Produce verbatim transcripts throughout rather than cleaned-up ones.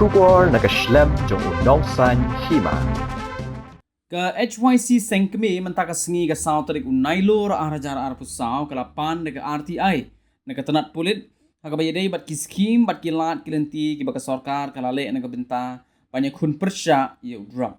Khubor na ka shlem jong u nongsaiñ hima. Ka H Y C Seng Kmie mynta ka sngi ka saw tarik u Nailur ar hajar arphew saw ka la pan da ka R T I na ka tnat pulit ha kaba ïadei bad ki skhim bad ki lad ki lynti kiba ka sorkar ka la leh na ka bynta ban ïakhun pyrshah ïa u drok.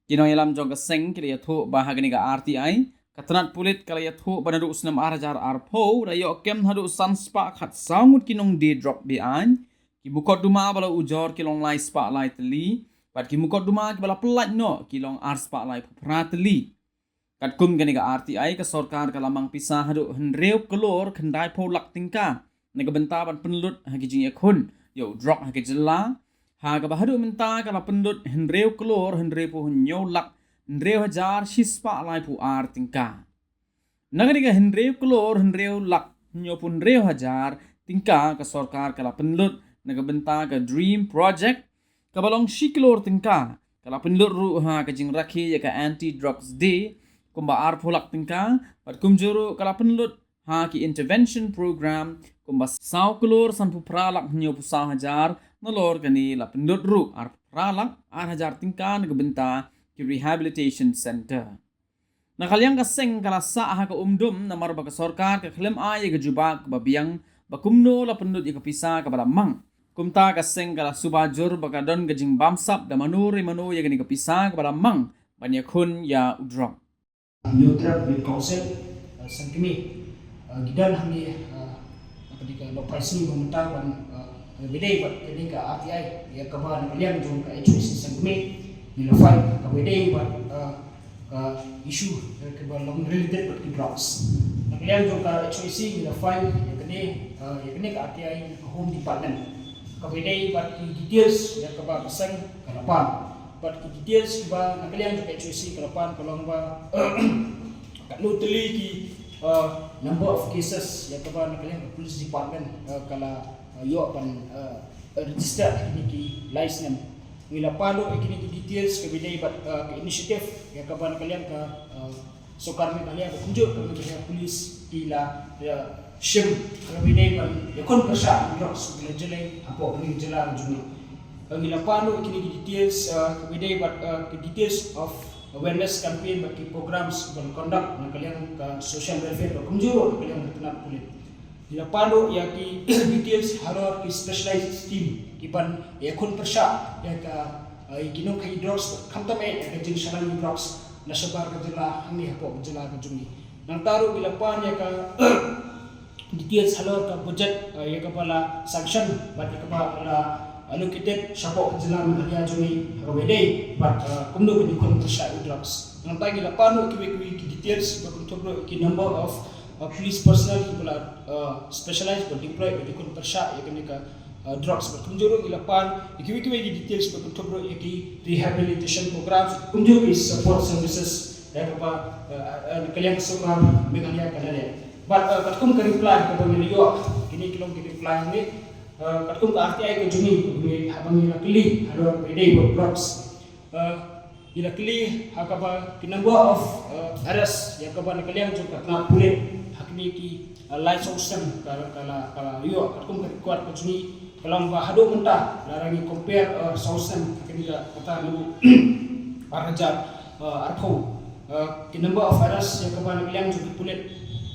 Ki nongïalam jong ka seng ki la ïathuh ba ha kane ka R T I ka tnat pulit ka la ïathuh ba naduh u snem ar hajar arphew la ïoh kem haduh san spah khatsaw ngut ki nongdie drok be-aiñ, ki mukotduma ba la ujor ki long lai spah lai tylli bad ki mukotduma kiba la pyllait noh ki long ar spah laiphew phra tylli. Katkum kane ka R T I ka sorkar ka la mang pisa haduh hynriew klur khyndaiphew lak tyngka na ka bynta ban pynlut ha ki jingïakhun ïa u drok ha ka jylla, ha kaba haduh mynta ka la pynlut hynriew klur hynriewphew hynñiew lak hynriew hajar shi spah laiphew ar tyngka. Na kane ka hynriew klur hynriew lak hynñiewphew hynriew hajar tyngka ka sorkar ka la pynlut na ka bynta ka DREAM project kaba long shi klur tyngka. Ka la pynlut ruh ha ka jingrakhe ïa ka Anti Drugs Day kumba arphew lak tyngka bad kumjuh ruh ka la pynlut ha ki intervention program kumba saw klur sanphew phra lak hynñiewphew saw hajar. Nalor kane la pynlut ruh arphew phra lak ar hajar tyngka na ka bynta ki rehabilitation center. Na ka liang ka seng ka la sah ha ka umdum namar ba ka sorkar ka khlem ai ïa ka jubab kaba biang ba kumno la pynlut ïa ka pisa kaba la mang. Kumta ka seng ka la suba jur ba ka don ka jingbamsap da mano re mano ïa kane ka pisa kaba la mang ban ïakhun ïa u drok. Hynñiewtrep Youth Council, uh, Seng Kmie, uh, ki don hangne, uh, ka dei ka lok phai sngi ba mynta ban, uh, ba ïadei bad kane ka R T I ïa kaba na ka liang jong ka H Y C Seng Kmie ngi la file kaba ïadei bad, uh, ka issue, uh, kaba long related bad ki drugs. Na ka liang jong ka H Y C ngi la file ïa kane, uh, ïa kane ka R T I na ka Home Department kaba ïadei bad ki details ïa kaba ka seng ka la pan. Bad ki details kiba na ka liang jong ka H Y C ka la pan ka long ba katno tylli ki, uh, number of cases ïa kaba na ka liang ka police department, uh, ka la, uh, ïoh ban, uh, register ha kine ki lai snem. Ngi la pan ruh ïa kine ki details kaba ïadei bad, uh, ka initiative ïa kaba na ka liang ka, uh, sorkar Meghalaya bad kumjuh ka Meghalaya Police ki la, uh, shim kaba ïadei ban ïakhun pyrshah ïa drugs ha kane ka jylla, hapoh kane ka jylla ka jong ngi. Uh, ngi la pan ruh ïa kine ki details, uh, kaba ïadei bad, uh, ki details of awareness campaign bad ki programs ban conduct na ka liang ka social welfare bad kumjuh ruh na ka liang ka tnat pulit. Ngi la pan ruh ïa ki details halor ki specialized team ki ban ïakhun pyrshah ïa ka, uh, ïa ki nongkhaïi drugs, khamtam eh ïa ka jingshah lang drugs na shabar ka jylla hangne hapoh ka jylla ka jong ngi. Nangta ruh ngi la pan ïa ka details halor ka budget, uh, ïa kaba la sanction bad ïa kaba la allocated shapoh ka jylla Meghalaya jong ngi ha kaba ïadei bad, uh, kumno ban ïakhun pyrshah ïa drugs. Nangta ngi la pan ruh kiwei kiwei ki details ba kynthup ruh ki number of, uh, police personnel kiba la, uh, specialize bad deploy ban ïakhun pyrshah ïa kane ka, uh, drugs bad kumjuh ruh ngi la pan ïa kiwei kiwei ki details ba kynthup ruh ïa ki rehabilitation programs kumjuh ki support services ïa kaba, uh, uh, ka liang ka sorkar Meghalaya ka la leh. Bad, uh, katkum ka reply kaba ngi la ïoh, kine ki long ki reply ngi, uh, katkum ka R T I ka jong ngi kaba ngi, haba ngi la kylli halor kaba ïadei bad drugs. Uh, ngi la kylli ha kaba ki number of, uh, arrest ïa kaba na ka liang jong ka tnat pulit ha kine ki, uh, lai saw snem ka, ka la, ka la ïoh katkum ka record ka jong ngi ka long ba haduh mynta lada ngi compare, uh, saw snem ha kane ka, kata naduh ar hajar, uh, arphew, uh, ki number of arrest ïa kaba na ka liang jong ki pulit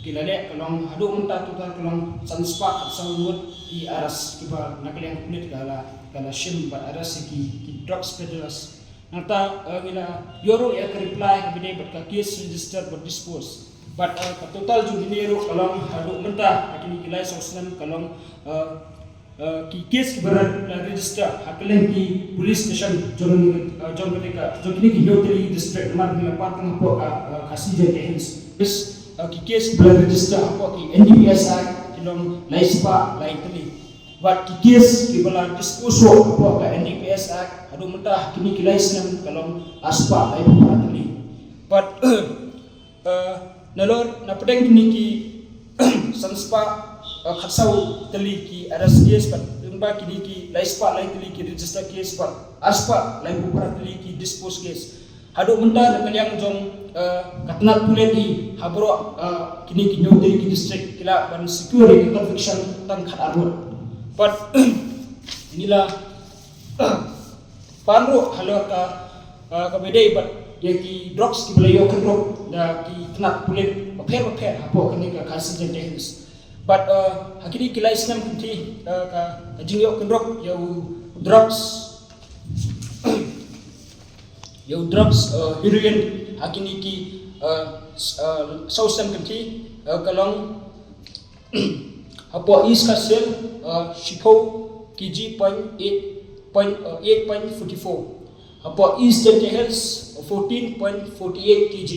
ki la leh ka long haduh mynta total ka long san spah khatsaw ngut ki arrest kiba na ka liang pulit ka la, ka la shim bad arrest ïa ki, ki drugs peddlers. Nangta, uh, ngi la ïoh ruh ïa ka reply kaba ïadei bad ka case register bad dispose. Bad, uh, ka total jong kine ruh ka long haduh mynta ha kine ki lai saw snem ka long, uh, uh, ki case kiba la, la register ha kylleng ki police station jong, uh, jong kane ka, jong kine ki hynñiew tylli ki district, namar ngi la pan tang hapoh ka, uh, Khasi Jaintia Hills. Bad, uh, ki case kiba la register hapoh ki N D P S Act ki long lai spah lai tylli. Bad ki case kiba la dispose of hapoh ka N D P S Act haduh mynta ha kine ki lai snem ka long ar spah laiphew phra tylli. Bad, uh, nalor na pdeng kine ki san spah, uh, khatsaw tylli ki arrest case bad lyngba kine ki lai spah lai tylli ki register case bad ar spah laiphew phra tylli ki dispose case. Haduh mynta na ka liang jong, uh, ka tnat pulit ha baroh, uh, kine ki hynñiew tylli ki district ki lah ban secure ïa ka conviction tang khatar ngut. Bad ngi la Pan ruh halor ka, uh, kaba ïadei bad ïa ki drugs kiba la ïoh kynrup da ki tnat pulit bapher bapher hapoh kane ka Khasi Jaintia Hills. Bad, uh, ha kine ki lai snem kynti, uh, ka, ka jingïoh kynrup ïa u drugs, ïa u drugs, uh, heroin ha kine ki, uh, s- uh, saw snem kynti, uh, ka long hapoh East Khasi Hills, uh, shiphew kg point eight point, uh, eight point forty four. Hapoh East Jaintia Hills, fourteen point forty eight kg.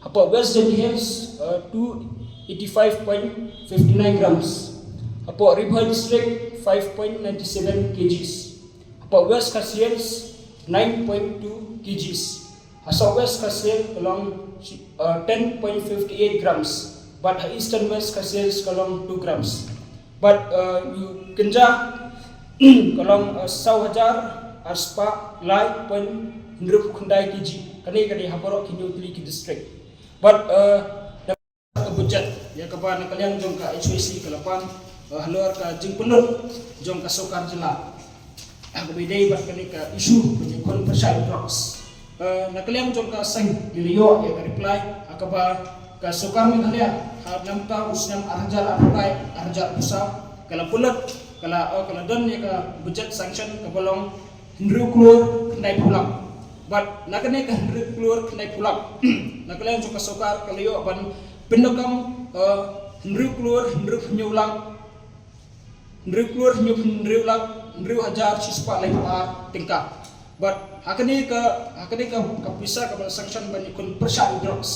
Hapoh West Jaintia Hills, uh, two eighty five point fifty nine grams. Hapoh Ri Bhoi District, five point ninety seven kgs. Hapoh West Khasi Hills, nine point two kgs. Ha South West Khasi Hills ka long, uh, ten point fifty eight grams. Bad ha Eastern West Khasi Hills ka long two grams. Bad, uh, ïa u ganja ka long, uh, saw hajar ar spah lai point hynriew khyndai kg. Kane ka dei ha baroh ki hynñiew tylli ki district. Bad, uh, ka budget ïa kaba na ka liang jong ka H Y C ka la pan, uh, halor ka jingpynlut jong ka sorkar jylla ha kaba ïadei bad kane ka issue ban ïakhun pyrshah ïa drugs. Uh, na ka liang jong ka seng ngi la ïoh ïa ka reply ha kaba ka sorkar Meghalaya ha namta u snem ar hajar arphew lai ar hajar arphew saw ka la pynlut, ka la, uh, ka la don ïa ka budget sanction kaba long hynriew klur khyndai phew lak. Bad na kane ka hynriew klur khyndai phew lak na ka liang jong ka sorkar ka la ïoh ban pyndonkam, uh, hynriew klur hynriew phew hynñiew lak, hynriew klur hynñiew phew hynriew lak hynriew hajar shispah laiphew ar tyngka. Bad ha kane ka, ha kane ka, ka pisa kaba la sanction ban ïakhun pyrshah ïa drugs,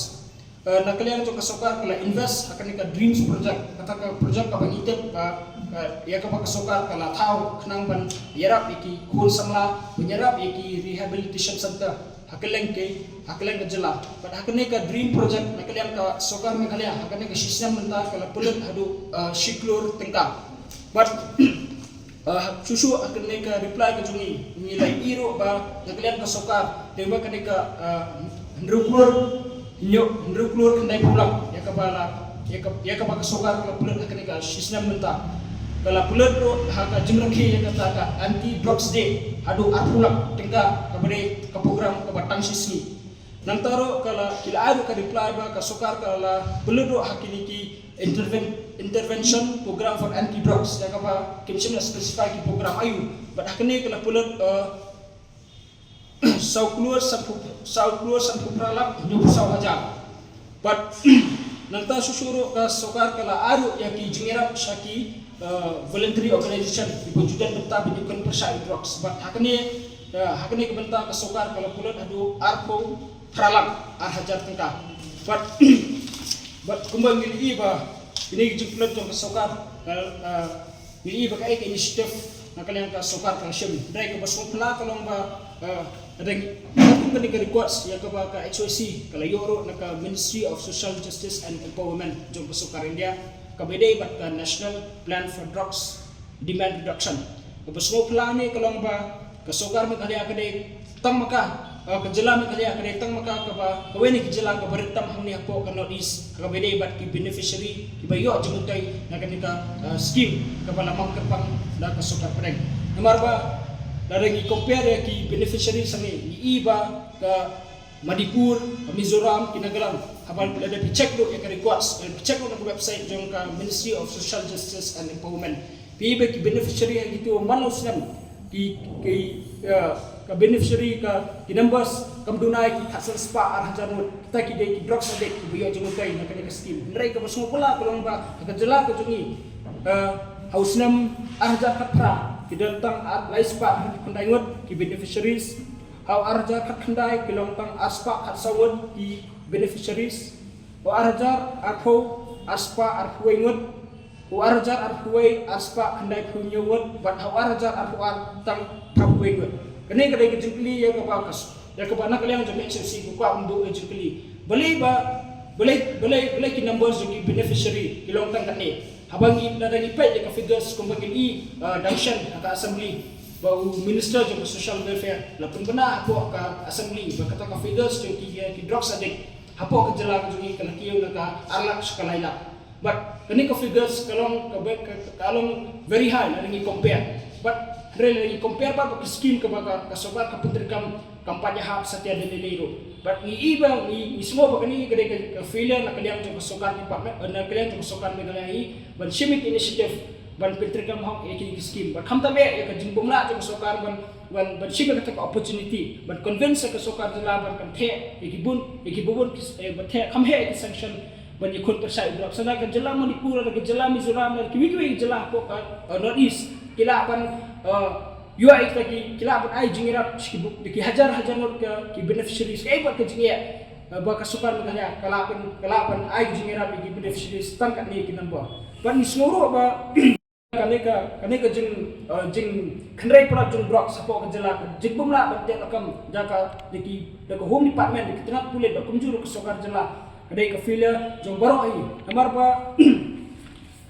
uh, na ka liang jong ka sorkar ka la invest ha kane ka DREAMS project, kata ka project kaba ngi tip, uh, uh, ïa kaba ka sorkar ka la thaw khnang ban ïarap ïa ki khun samla, ban ïarap ïa ki rehabilitation center ha kylleng ki, ha kylleng ka jylla. Bad ha kane ka DREAM project na ka liang ka sorkar Meghalaya ha kane ka shisnem mynta ka la pynlut haduh, uh, shi klur tyngka. Bad, uh, shuh shuh ha kane ka reply ka jong ngi ngi la ïohi ruh ba na ka liang ka sorkar teng ba kane ka, uh, hynriew klur hynñiew, hynriew klur khyndai phew lak ïa kaba la, ïa ka, ïa kaba ka sorkar ka la pynlut ha kane ka shisnem mynta. Ka la pynlut ruh ha ka jingrakhe ïa kata ka Anti Drugs Day haduh arphew lak tyngka kaba dei ka program kaba tang shisngi. Nangta ruh ka la, ki la ai ruh ka reply ba ka sorkar ka la pynlut ruh ha kine ki interven- intervention program for anti drugs ïa kaba kim shym la specify ki program aïu. Bad ha kane ka la pynlut, uh, saw klur sanphew, saw klur sanphew phra lak hynñiew phew saw hajar. Bad nangta shuh shuh ruh ka sorkar ka la ai ruh ïa ki jingïarap sha ki, uh, voluntary organization kiba ju don bynta ban ïakhun pyrshah ïa drugs. Bad ha kane, uh, ha kane ka bynta ka sorkar ka la pynlut haduh arphew phra lak ar hajar tyngka. Bad, bad kumba ngi la ïohi ba kine ki jingpynlut jong ka sorkar ka, uh, ngi ïohi ba ka, eh, ka initiative na ka liang ka sorkar ka la shim. Hynrei kaba sngewphylla ka long ba, uh, dang katkum kane ka records ïa kaba ka H Y C ka la ïoh ruh na ka Ministry of Social Justice and Empowerment jong ka sorkar India kaba ïadei bad ka National Plan for Drugs Demand Reduction. Kaba sngewphylla ne ka long ba ka sorkar Meghalaya ka dei tang ma ka, uh, ka jylla Meghalaya ka dei tang ma ka kaba, kawei na ki jylla kaba rit tam hangne hapoh ka North East kaba ïadei bad ki beneficiary kiba ïoh jingmyntoi na kane ka, uh, scheme kaba la mang kyrpang da ka sorkar pdeng. Namar ba lada ngi compare ïa ki beneficiaries hangne ngi ïohi ba ka Manipur, ka Mizoram, ki Nagaland, haba lada phi check ruh ïa ka records, lada phi check ruh na ka website jong ka Ministry of Social Justice and Empowerment, phi ïohi ba ki beneficiary ha kito man la u snem ki, ki, uh, ka beneficiary ka, ki numbers kam duna ïa ki khatsan spah ar hajar ngut. Kita ki dei ki drugs addict kiba ïoh jingmyntoi na kane ka scheme. Hynrei kaba sngewphylla ka long ba ha ka jylla ka jong ngi, uh, ha u snem ar hajar khatphra ki don tang ar, lai spah hynñiew phew khyndai ngut ki beneficiaries. Ha u ar hajar khatkhyndai ki long tang ar spah khatsaw ngut ki beneficiaries. Ha u ar hajar arphew ar spah arphew wei ngut. Ha u ar hajar arphew wei ar spah khyndai phew hynñiew ngut. Bad ha u ar hajar arphew ar tang phra phew wei ngut. Kane ka dei ka jingkylli ïa kaba ka s- ïa kaba na ka liang jong ka H Y C ka kwah ban buh ka jingkylli. Balei ba, balei, balei, balei ki numbers jong ki beneficiary ki long tang katne? Haba ngi, lada ngi peit ïa ka figures kumba ngi ïohi, uh, dang shen ha ka assembly ba u minister jong ka social welfare la pynbna hapoh ka assembly ba kata ka figures jong ki, uh, ki drugs addict hapoh ka jylla ka jong ngi ka la kiew na ka ar lak sha ka lai lak. But kane ka figures ka long ka, ka, ka long very high lada ngi compare. But Hynrei lada ngi compare bad ka scheme kaba ka, ka sorkar ka pyntreikam kam pat ïahap satia da lei lei ruh. Bad ngi i ba ngi, ngi sngew ba kane ka dei ka, ka failure na ka liang jong ka sorkar department, eh, na ka liang jong ka sorkar Meghalaya hi ban shim ïa ka initiative ban pyntreikam hok ïa kine ki scheme. Bad khamtam eh ïa ka jingbymlah jong ka sorkar ban, ban, ban shim ïa kata ka opportunity ban convince ïa ka sorkar jylla ban kan theh ïa ki bun, ïa kiba bun ki, eh, ban theh kham heh ïa ki sanction ban ïakhun pyrshah ïa u drugs. Sa na ka jylla Manipur, na ka jylla Mizoram, na kiwei kiwei ki jylla hapoh ka, eh, North East, ki lah ban, eh, ïoh ïa kita ki, ki lah ban ai jingïarap sha ki bu-, ki hajar hajar ngut ka, ki beneficiaries, kaei pat ka jingeh, eh, ba ka sorkar Meghalaya ka lah ban, ka lah ban ai jingïarap ïa ki beneficiaries tang katne ki number. Bad ngi sngew ruh ba kane ka, kane ka jing, eh, jingkynrei palat jong drugs hapoh ka jylla, ka jingbymlah ban teh lakam da ka, da ki, da ka Home Department, da ki tnat pulit, bad kumjuh ruh ka sorkar jylla, ka dei ka failure jong baroh hi. Namar ba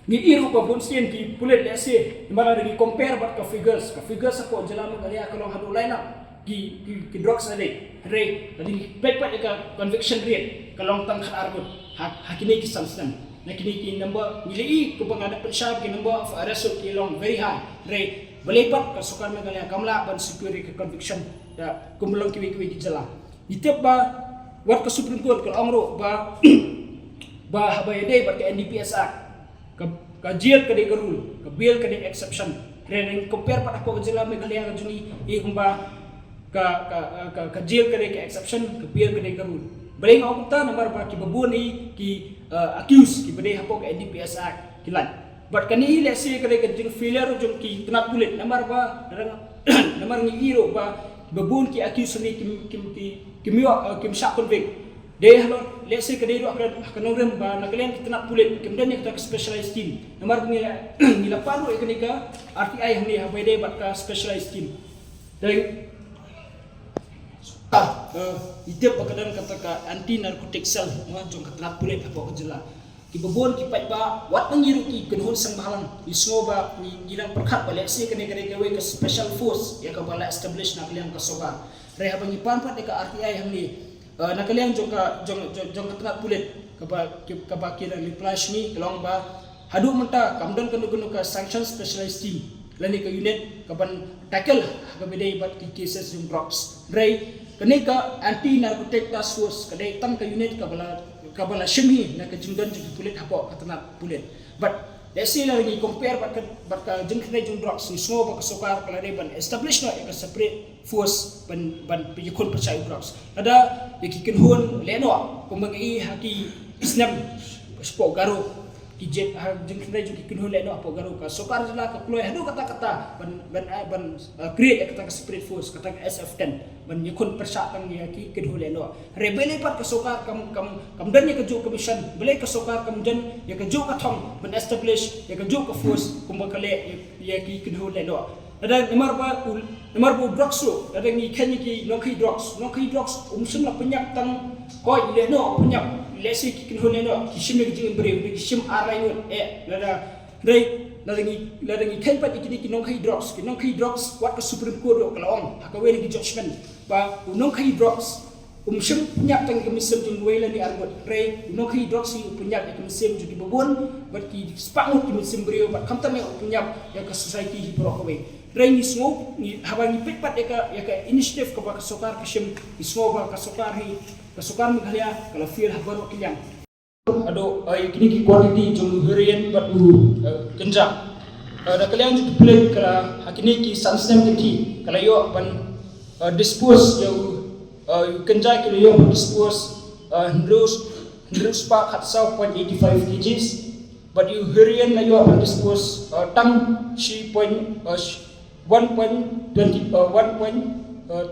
ngi i ruh ba bun sien ki pulit lehse, namar lada ngi compare bad ka figures, ka figures hapoh jylla Meghalaya ka long haduh lai lak ki, ki, ki drugs addict. Hynrei lada ngi peit pat ïa ka conviction rate ka long tang khatar ngut ha, ha kine ki san snem. Na kine ki number ngi la i kumba nga dang pynshai ki number of arrest ki long very high. Hynrei balei pat ka sorkar Meghalaya kam lah ban secure ïa ka conviction da kumba long kiwei kiwei ki jylla. Ngi tip ba wat ka Supreme Court ka la ong ruh ba, ba haba ïadei bad ka N D P S Act, ka, ka jail ka dei ka rule, ka bail ka dei exception. Hynrei lada ngi compare pat hapoh ka jylla Meghalaya ka jong ngi, i kumba ka, ka, ka, ka jail ka dei ka exception, ka bail ka dei ka rule. Balei nga ong kumta? Namar ba kiba bun hi ki, eh, accused kiba dei hapoh ka N D P S Act ki lait. Bad kane hi lehse ka dei ka jing failure jong ki tnat pulit, namar ba, namar ngi i ruh ba kiba bun ki accused hangne kim, kim, ki, kim ïoh, eh, kim shah convict. Dei halor, lehse ka dei ruh ha ka, ha ka nongrim ba na ka liang ki tnat pulit kim don ïa kata ka specialized team. Namar ngi la, ngi la pan ruh ïa kane ka R T I hangne haba ïadei bad ka specialized team. Dei, ah, eh, ngi tip ba ka don kata ka anti narcotic cell, eh, jong ka tnat pulit hapoh ka jylla. Kiba bun ki paidbah, wat na ngi ruh ki kynhun seng bhalang, ngi sngew ba ngi, ngi dang pyrkhat ba lehse kane ka dei kawei ka special force ïa kaba la establish na ka liang ka sorkar. Hynrei haba ngi pan pat ïa ka R T I hangne, eh, na ka liang jong ka, jong, jong, jong ka tnat pulit, kaba, ki, kaba ki la reply sha ngi ka long ba haduh mynta kam don kano kano ka sanction specialized team lane ka unit kaban tackle ha kaba ïadei bad ki cases jong drugs. Hynrei kane ka Anti Narcotic Task Force ka dei tang ka unit kaba la, kaba la shim hi na ka jingdon jong ki pulit hapoh ka tnat pulit. Bad lehse lada ngi compare bad ka, bad ka jingkynrei jong drugs, ngi sngew ba ka sorkar ka la dei ban establish noh ïa ka separate force ban, ban ïakhun pyrshah ïa drugs. Lada ïa ki kynhun lehnoh, kumba ngi i ha ki snem shapoh Garo, ki jait ha jingkynrei jong ki kynhun lehnoh hapoh Garo, ka sorkar jylla ka kloi haduh katta katta ban, ban, eh, ban, eh, create ïa kata ka separate force, kata ka S F ten, ban ïakhun pyrshah tang ïa ki kynhun lehnoh. Hynrei balei pat ka sorkar kam, kam, kam don ïa kajuh ka mission, balei ka sorkar kam don ïa kajuh ka thong ban establish ïa kajuh ka force kumba ka leh ïa, ïa ki kynhun lehnoh. Lada namar ba u, namar ba u drugs ruh, lada ngi kheiñ ïa ki nongkheiñ drugs, nongkheiñ drugs um shym la pynïap tang koit lehnoh, pynïap lehse ki kynhun lehnoh, ki shim ïa ki jingim briew, ki shim ar lai ngut, eh, lada, hynrei lada ngi, lada ngi kheiñ pat ïa kine ki nongkheiñ drugs, ki nongkheiñ drugs, wat ka Supreme Court ruh ka la ong ha kawei na ki judgment ba u nongkheiñ drugs um shym pynïap tang ïa ka mynsiem jong uwei lane ar ngut, hynrei u nongkheiñ drugs hi u pynïap ïa ka mynsiem jong kiba bun, bad ki spah ngut ki mynsiem briew, bad khamtam eh u pynïap ïa ka society hi baroh kawei. Hynrei ngi sngew, ngi, haba ngi peit pat ïa ka, ïa ka initiative kaba ka sorkar ka shim, ngi sngew ba ka sorkar hi, ka sorkar Meghalaya ka la fail ha baroh ki liang. Haduh, eh, kine ki quantity jong u heroin bad u, eh, ganja. Eh, na ka liang jong ki pulit ka la, ha kine ki san snem ki, ka la ïoh ban, eh, dispose ïa u, eh, u ganja ki la ïoh ban dispose, eh, hynriew, hynriew spah khatsaw point eighty five kilograms. Bad ïa u heroin la ïoh ban dispose, eh, tang shi point, eh, sh-, one point twenty, eh, one point, eh,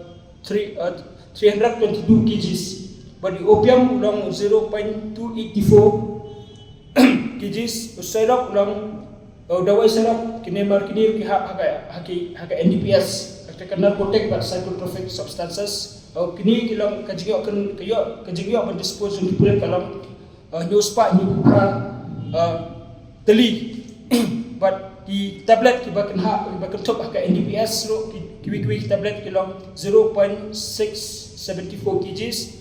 three, uh, three hundred twenty-two kilograms. Bad u opium u long zero point two eight four kilograms. U Syrup u long, uh, dawai Syrup, kine mar kine ki hap ha ka, ha ki, ha ka N D P S, ha ka Narcotic bad Psychotropic Substances. Uh, kine ki long ka jingïoh kan, ka ïoh, ka jingïoh ban dispose jong ki pulit ka long, uh, hynñiew spah hynñiew phew phra, uh, tylli. Bad ki tablet kiba kynhap, kiba kynthup ha ka N D P S ruh, ki, kiwei kiwei ki tablet ki long zero point six seven four kilograms.